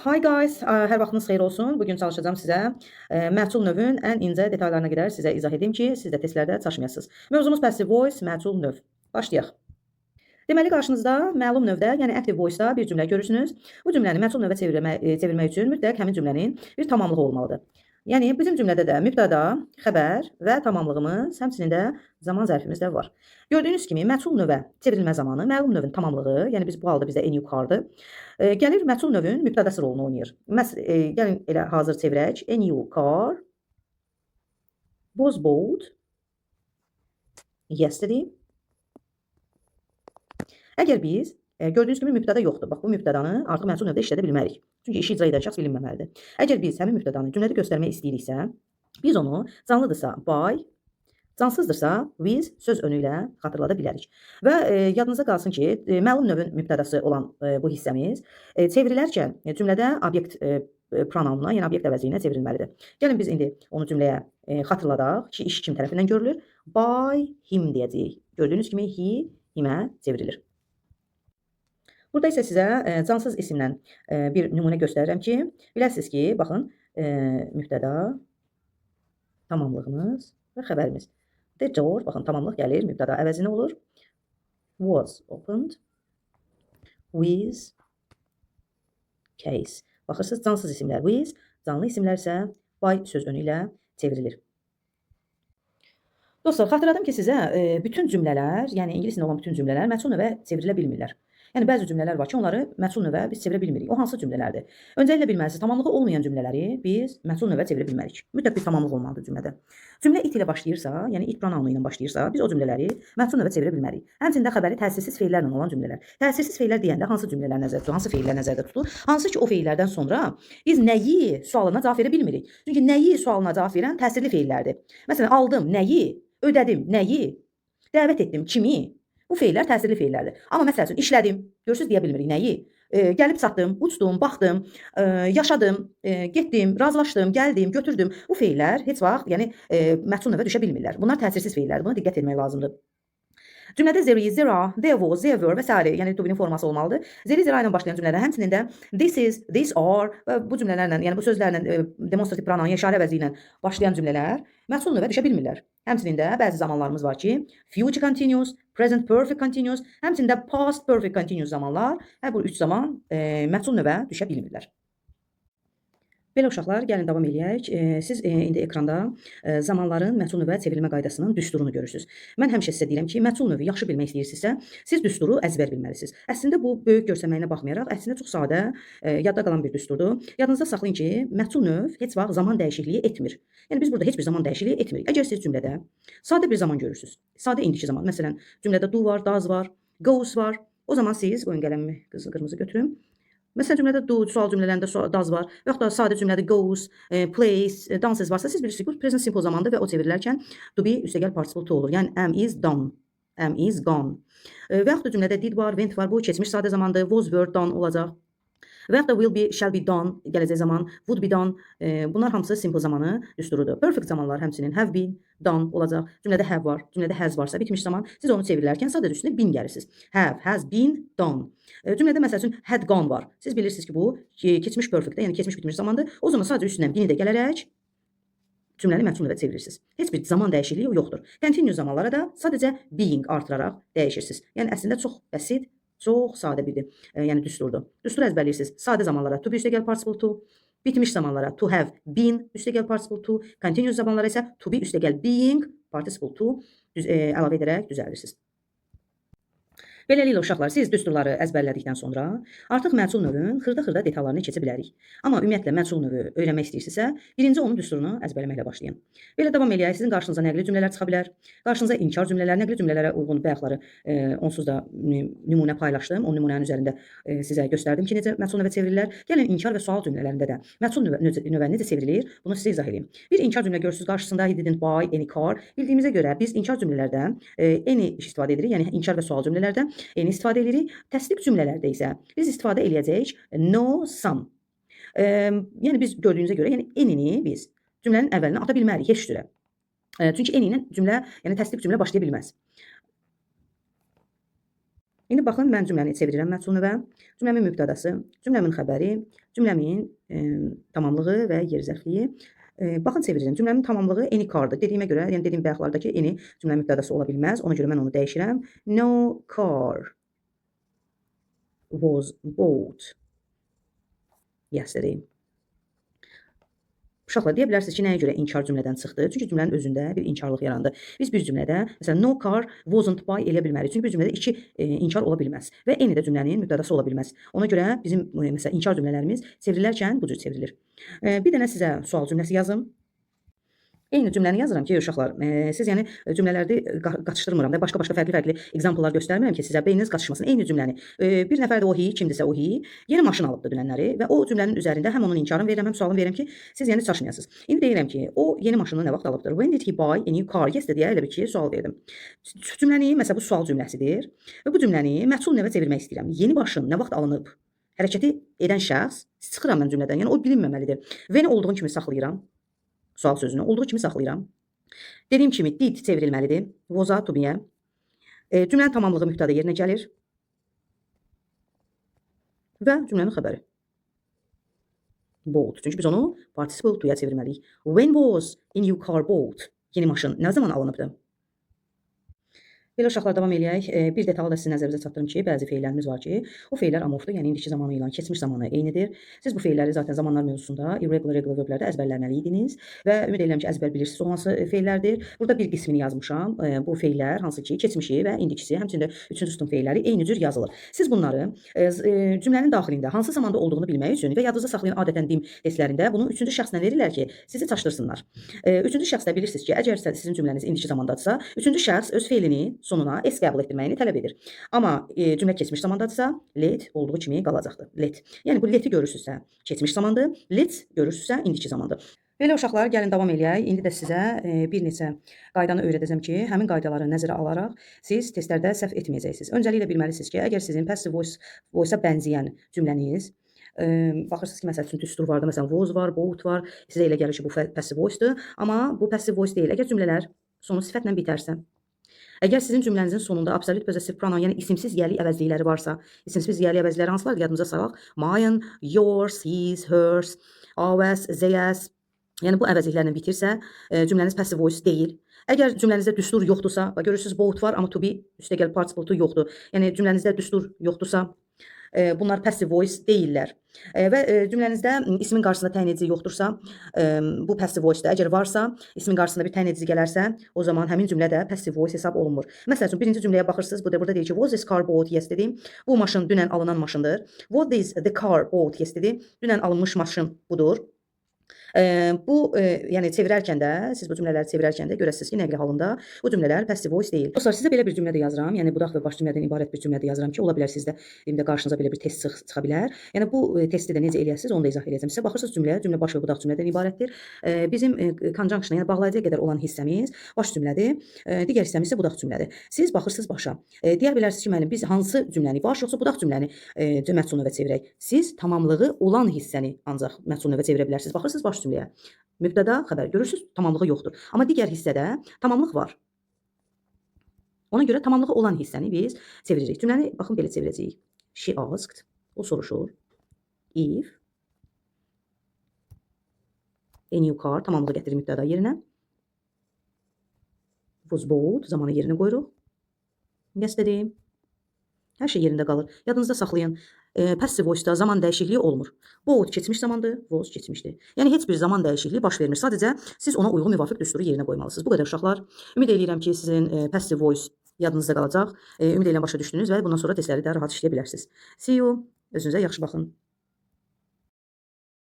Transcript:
Hi guys, hər vaxtınız xeyir olsun. Bu gün çalışacağım sizə məchul növün ən incə detallarına qədər sizə izah edim ki, siz də testlərdə çaşmayasınız. Mövzumuz passive voice, məchul növ. Başlayaq. Deməli, qarşınızda məlum növdə, yəni active voice-da bir cümlə görürsünüz. Bu cümləni məchul növə çevirmək üçün mütləq həmin cümlənin bir tamamlığı olmalıdır. Yəni bizim cümlədə də mübtəda, xəbər və tamamlığımız, həmçinin də zaman zərfimiz də var. Gördüyünüz kimi məchul növə çevrilmə zamanı məlum növün tamamlığı, yəni biz bu halda bizdə a new car'dır. Gəlir məchul növün mübtədası rolunu oynayır. Gəlin elə hazır çevirək. A new car was bought yesterday. Əgər biz gördüyünüz kimi mübtəda yoxdur. Bax, bu mübtədanı artıq məchul növdə işlədə bilmərik. Çünki işi icra edən şəxs bilinməməlidir. Əgər biz həmin mübtədanı cümlədə göstərmək istəyiriksə, biz onu canlıdırsa by, cansızdırsa with söz önü ilə xatırlada bilərik. Və yadınıza qalsın ki, məlum növün mübtədası olan bu hissəmiz çevrilərkən cümlədə obyekt pronoununa, yəni obyekt əvəzliyinə çevrilməlidir. Gəlin biz indi onu cümləyə xatırladaq ki, iş kim tərəfindən görülür? By him deyəcəyik. Gördüyünüz kimi he himə çevrilir. Burada isə sizə cansız isimlə bir nümunə göstərirəm ki, biləsiniz ki, baxın, mübtəda, tamamlığımız və xəbərimiz. The door, baxın, tamamlıq gəlir, mübtəda əvəzinə olur. Was opened with keys. Baxırsınız, cansız isimlər with, canlı isimlər isə by söz önü ilə çevrilir. Dostlar, xatırladım ki, sizə bütün cümlələr, yəni ingilis dilində olan bütün cümlələr məchul növə çevrilə bilmirlər. Yəni bəzi cümlələr var ki, onları məchul növə biz çevirə bilmirik. O hansı cümlələrdir? Öncəliklə bilməlisiniz, tamamlığı olmayan cümlələri biz məchul növə çevirə bilmərik. Mütləq bir tamamlıq olmalıdır cümlədə. Cümlə it ilə başlayırsa, yəni it pronounu ilə başlayırsa, biz o cümlələri məchul növə çevirə bilmərik. Həmçinin də xəbəri təsirsiz feillərlə olan cümlələr. Təsirsiz feillər deyəndə hansı cümlələr nəzərdə tutulur, hansı feillər nəzərdə tutulur? Hansı ki, o feillərdən sonra biz nəyi sualına cavab verə bilmirik. Çünki nəyi sualına cavab verən təsirli feillərdir. Məsələn, aldım nəyi, ödədim nəyi, dəvət etdim kimi. Bu feillər təsirli feillərdir. Amma məsəl üçün işlədim, görürsüz, deyə bilmirik nəyi. Gəlib çatdım, uçdum, baxdım, yaşadım, getdim, razılaşdım, gəldim, götürdüm. Bu feillər heç vaxt, yəni məchul növə düşə bilmirlər. Bunlar təsirsiz feillərdir. Buna diqqət etmək lazımdır. Cümlədə there is, there are, there was, there were və sairə, yəni to be-nin forması olmalıdır. There is, there are ilə başlayan cümlələr, həmçinin də this is, these are və bu cümlələrlə, yəni bu sözlərlə demonstrativ pronoun, yəni işarə əvəzi ilə başlayan cümlələr məchul növə düşə bilmirlər. Həmçinin də bəzi zamanlarımız var ki, future continuous, present perfect continuous, həmçinin də past perfect continuous zamanlar, hər bu üç zaman məchul növə düşə bilmirlər. Belə uşaqlar, gəlin davam eləyək. Siz indi ekranda zamanların məchul növə çevrilmə qaydasının düsturunu görürsünüz. Mən həmişə sizə deyirəm ki, məchul növü yaxşı bilmək istəyirsinizsə, siz düsturu əzbər bilməlisiniz. Əslində bu böyük görsənməyinə baxmayaraq, əslində çox sadə, yadda qalan bir düsturdur. Yadınızda saxlayın ki, məchul növ heç vaxt zaman dəyişikliyi etmir. Yəni biz burada heç bir zaman dəyişikliyi etmirik. Əgər siz cümlədə sadə bir zaman görürsünüz, sadə indiki zaman, məsələn, cümlədə do var, does var, goes var, o zaman siz, qoyun qələmimi qızıl qırmızı götürüm. Məsələn, cümlədə do, sual cümlələrində does var və yaxud da sadə cümlədə goes, plays, dances varsa, siz bilirsiniz ki, bu present simple zamandır və o çevrilərkən to be üstəgəl participle to olur. Yəni am is done. Am is gone. Və yaxud da cümlədə did var, went var, bu keçmiş sadə zamandır. Was, were, done olacaq. Və yaxud da will be, shall be done, gələcək zaman, would be done. Bunlar hamısı simple zamanı düsturudur. Perfect zamanlar həmçinin have been, done olacaq. Cümlədə have var, cümlədə has varsa bitmiş zaman, siz onu çevrilərkən sadəcə üstünə been gəlirsiniz. Have, has been done. Cümlədə məsəl üçün had gone var. Siz bilirsiniz ki, bu keçmiş perfectdə, yəni keçmiş bitmiş zamandır. O zaman sadəcə üstünə been-i də gələrək cümləni məchul növə çevirirsiniz. Heç bir zaman dəyişikliyi yoxdur. Continuous zamanlara da sadəcə being artıraraq dəyişirsiniz. Yəni əslində çox bəsit, çox sadə bir yəni düsturdur. Düstur əzbərləyirsiniz. Sadə zamanlara to be üstəgəl participle to, bitmiş zamanlara to have been üstəgəl participle to, continuous zamanlara isə to be üstəgəl being participle to əlavə edərək düzəldirsiniz. Beləliklə uşaqlar, siz düsturları əzbərlədikdən sonra artıq məchul növün xırda-xırda detallarını keçə bilərik. Amma ümumiyyətlə məchul növü öyrənmək istəyirsinizsə, birinci onun düsturunu əzbərləməklə başlayın. Belə davam eləyək, sizin qarşınıza nəqli cümlələr çıxa bilər. Qarşınıza inkar cümlələr, nəqli cümlələrə uyğun bayaqları onsuz da nümunə paylaşdım. O nümunənin üzərində sizə göstərdim ki, necə məchul növə çevrilirlər. Gəlin inkar və sual cümlələrində də məchul növə necə çevrilir, bunu sizə izah edeyim. Bir inkar cümlə görürsünüz qarşısında he didn't buy any car. Bildiyimizə görə biz inkar cümlələrdə any istifadə edirik, yəni inkar və sual cümlələrdə any istifadə edirik. Təsdiq cümlələrdə isə biz istifadə eləyəcəyik no, some. Yəni biz gördüyünüzə görə, yəni any-ni biz cümlənin əvvəlinə ata bilmərik heç cürə. Çünki any ilə cümlə, yəni təsdiq cümlə başlaya bilməz. İndi baxın, mən cümləni çevirirəm məhsul növə. Cümləmin mübtədası, cümləmin xəbəri, cümləmin tamamlığı və yer zərfliyi. Baxın, çevirirəm. Cümləmin tamamlığı any car'dır. Dediyimə görə, yəni dediyim bayaqlardakı any cümlənin mübtədası ola bilməz. Ona görə mən onu dəyişirəm. No car was bought yesterday. Uşaqlar, deyə bilərsiniz ki, nəyə görə inkar cümlədən çıxdı? Çünki cümlənin özündə bir inkarlıq yarandı. Biz bir cümlədə, məsələn, no car wasn't buy eləyə bilmərik. Çünki bir cümlədə iki inkar ola bilməz. Və eyni də cümlənin mübtədası ola bilməz. Ona görə bizim məsələn, inkar cümlələrimiz çevrilərkən bu cür çevrilir. Bir dənə sizə sual cümləsi yazım. Eyni cümləni yazıram ki, uşaqlar, siz yəni cümlələrdə qaçışdırmıram da, başqa-başqa fərqli-fərqli example'lar göstərmirəm ki, sizə beyniniz qaçışmasın. Eyni cümləni. Bir nəfər də o he, kimdirsə o he, yeni maşın alıbdı dünənləri və o cümlənin üzərində həm onun inkarını verirəm, həm sualını verirəm ki, siz yəni çaşmayasınız. İndi deyirəm ki, o yeni maşını nə vaxt alıbdır? When did he buy a new car? Yesterday elə bir ki, sual verdim. Cümləni, məsələn, bu sual cümləsidir və bu cümləni məhsul növə çevirmək istəyirəm. Yeni maşın nə vaxt alınıb? Hərəkəti edən şəxs, çıxıram mən cümlədən. Yəni o bilinməməlidir. When olduğu kimi saxlayıram. Sual sözünü olduğu kimi saxlayıram. Dediyim kimi did çevrilməlidir. Was-a, to be-yə. Cümlənin tamamlığı mübtəda yerinə gəlir. Və cümlənin xəbəri. Bought. Çünki biz onu participle to-ya çevirməliyik. When was a new car bought? Yeni maşın nə zaman alınıbdı? Belə uşaqlar, davam eləyək. Bir detalı da sizin nəzərinizə çatdırım ki, bəzi feillərimiz var ki, o feillər amorfdur, yəni indiki zamanı ilə keçmiş zamanı eynidir. Siz bu feilləri zaten zamanlar mövzusunda irregular, regular verblərdə əzbərləməli idiniz və ümid edirəm ki, əzbər bilirsiniz o hansı feillərdir. Burada bir qismini yazmışam. Bu feillər hansı ki, keçmişi və indikisi, həmçinin də üçüncü sütun feilləri eyni cür yazılır. Siz bunları cümlənin daxilində hansı zamanda olduğunu bilmək üçün və yadınızda saxlayın, adətən DİM testlərində bunu üçüncü şəxslə verirlər ki, sizi çaşdırsınlar. Üçüncü şəxsdə bilirsiniz ki, əgər sizin cümləniz indiki zamandadırsa, üçüncü şəxs öz feilini sonuna s qəbul etdirməyini tələb edir. Amma cümlə keçmiş zamandadırsa, let olduğu kimi qalacaqdır. Let. Yəni bu let'i görürsünüzsə, keçmiş zamandır, lets görürsünüzsə, indiki zamandır. Belə uşaqlar, gəlin davam eləyək. İndi də sizə bir neçə qaydanı öyrədəcəm ki, həmin qaydaları nəzərə alaraq siz testlərdə səhv etməyəcəksiniz. Öncəliklə bilməlisiniz ki, əgər sizin passive voice-a bənzəyən cümləniz, baxırsınız ki, məsəl üçün düstur var da, məsələn, was var, bought var. Sizə elə gəlir ki, bu passive voice-dur, amma bu passive voice deyil. Əgər cümlələr sonu sifətlə bitərsə, əgər sizin cümlənizin sonunda absolute possessive pronoun, yəni isimsiz yiyəlik əvəzlikləri varsa, isimsiz yiyəlik əvəzlikləri hansılardır, yadımıza salaq? Mine, yours, his, hers, ours, theirs. Yəni bu əvəzliklərlə bitirsə, cümləniz passive voice deyil. Əgər cümlənizdə düstur yoxdursa, bax görürsüz, bought var, amma to be üstəgəl participle to yoxdur. Yəni cümlənizdə düstur yoxdursa, bunlar passive voice deyillər. Və cümlənizdə ismin qarşısında təyin edici yoxdursa, bu passive voice-dir. Əgər varsa, ismin qarşısında bir təyin edici gələrsə, o zaman həmin cümlə də passive voice hesab olunmur. Məsəl üçün, birinci cümləyə baxırsınız, burada deyir ki, was this car bought yesterday? Bu maşın dünən alınan maşındır. Was this the car bought yesterday? Dünən alınmış maşın budur. Bu yəni çevirərkən də, siz bu cümlələri çevirərkən də görəsiniz ki, nəqli halında bu cümlələr passive voice deyil. Dostlar, sizə belə bir cümlə də yazıram. Yəni budaq və baş cümlədən ibarət bir cümlə də yazıram ki, ola bilər sizdə indi qarşınıza belə bir test çıxa bilər. Yəni bu testi də necə eləyəsiniz, onu da izah eləyəcəm sizə. Baxırsınız cümləyə, cümlə baş və budaq cümlədən ibarətdir. Bizim conjunction, yəni bağlayıcıya qədər olan hissəmiz baş cümlədir. Digər hissəmiz isə budaq cümlədir. Siz baxırsınız başa. Deyə bilərsiniz ki, müəllim, biz hansı cümləni, baş yoxsa budaq cümləni məhsul növə çevirək? Siz tamamlığı olan hissəni ancaq məhsul növə çevirə bilərsiniz. Baxırsınız baş cümləyə. Mübtəda, xəbər. Görürsüz, tamamlığı yoxdur. Amma digər hissədə tamamlıq var. Ona görə tamamlığı olan hissəni biz çeviririk. Cümləni baxın belə çevirəcəyik. She asked. O soruşur. If a new car, tamamlığı gətirir mübtəda yerinə. Was bought, zamanı yerinə qoyuruq. Yesterday. Hər şey yerində qalır. Yadınızda saxlayın. Passive voice-da zaman dəyişikliyi olmur. Bought keçmiş zamandır, was keçmişdir. Yəni heç bir zaman dəyişikliyi baş vermir. Sadəcə siz ona uyğun müvafiq düsturu yerinə qoymalısınız. Bu qədər uşaqlar. Ümid eləyirəm ki, sizin passive voice yadınızda qalacaq. Ümid eləyirəm başa düşdünüz və bundan sonra testləri də rahat işləyə bilərsiniz. See you. Özünüzə yaxşı baxın.